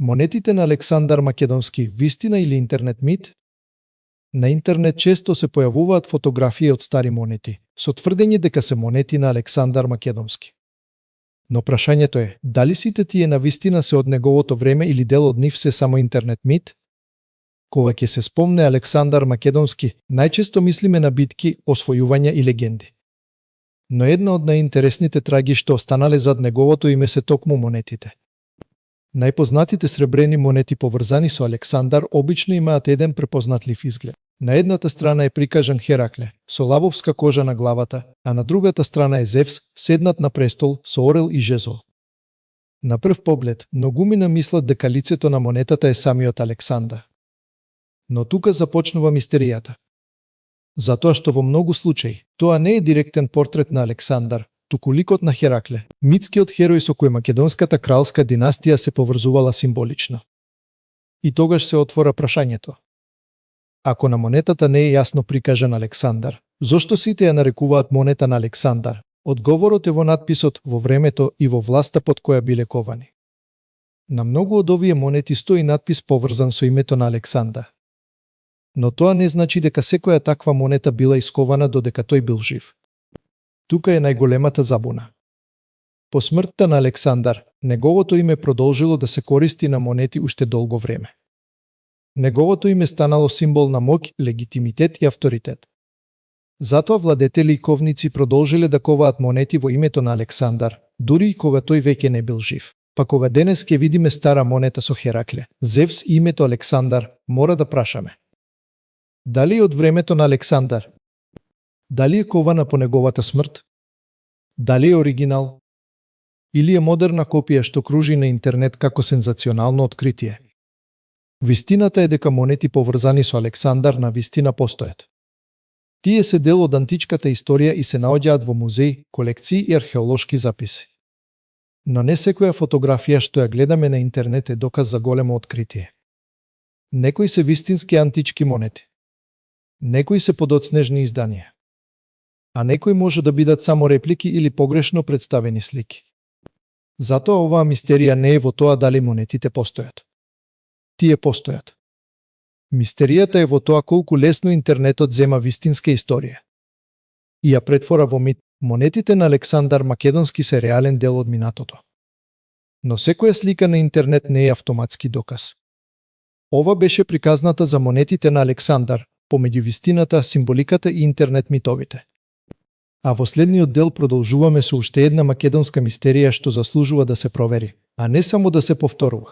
Монетите на Александар Македонски, вистина или интернет мит? На интернет често се појавуваат фотографии од стари монети, со тврдење дека се монети на Александар Македонски. Но прашањето е, дали сите тие навистина се од неговото време или дел од нив се само интернет мит? Кога ќе се спомне Александар Македонски, најчесто мислиме на битки, освојувања и легенди. Но една од најинтересните траги што останале зад неговото име се токму монетите. Најпознатите сребрени монети поврзани со Александар обично имаат еден препознатлив изглед. На едната страна е прикажан Херакле, со лавовска кожа на главата, а на другата страна е Зевс, седнат на престол, со орел и жезол. На прв поглед, многумина мислат дека лицето на монетата е самиот Александар. Но тука започнува мистеријата. Затоа што во многу случаи, тоа не е директен портрет на Александар, туку ликот на Херакле, митскиот херој со кој македонската кралска династија се поврзувала символично. И тогаш се отвора прашањето. Ако на монетата не е јасно прикажан Александар, зошто сите ја нарекуваат монета на Александар? Одговорот е во надписот, во времето и во власта под која биле ковани. На многу од овие монети стои надпис поврзан со името на Александар. Но тоа не значи дека секоја таква монета била искована додека тој бил жив. Тука е најголемата забуна. По смртта на Александар, неговото име продолжило да се користи на монети уште долго време. Неговото име станало символ на моќ, легитимитет и авторитет. Затоа владетели и ковници продолжиле да коваат монети во името на Александар, дури и кога тој веќе не бил жив. Па кога денес ќе видиме стара монета со Херакле, Зевс и името Александар, мора да прашаме. Дали е од времето на Александар? Дали е кована по неговата смрт? Дали е оригинал? Или е модерна копија што кружи на интернет како сензационално откритие? Вистината е дека монети поврзани со Александар на вистина постојат. Тие се дел од античката историја и се наоѓаат во музеи, колекции и археолошки записи. Но не секоја фотографија што ја гледаме на интернет е доказ за големо откритие. Некои се вистински антички монети. Некои се подоцнежни изданија. А некои може да бидат само реплики или погрешно представени слики. Затоа оваа мистерија не е во тоа дали монетите постојат. Тие постојат. Мистеријата е во тоа колку лесно интернетот зема вистинска историја. И ја претвора во мит. Монетите на Александар Македонски се реален дел од минатото. Но секоја слика на интернет не е автоматски доказ. Ова беше приказната за монетите на Александар, помеѓу вистината, символиката и интернет митовите. А во следниот дел продолжуваме со уште една македонска мистерија што заслужува да се провери, а не само да се повторува.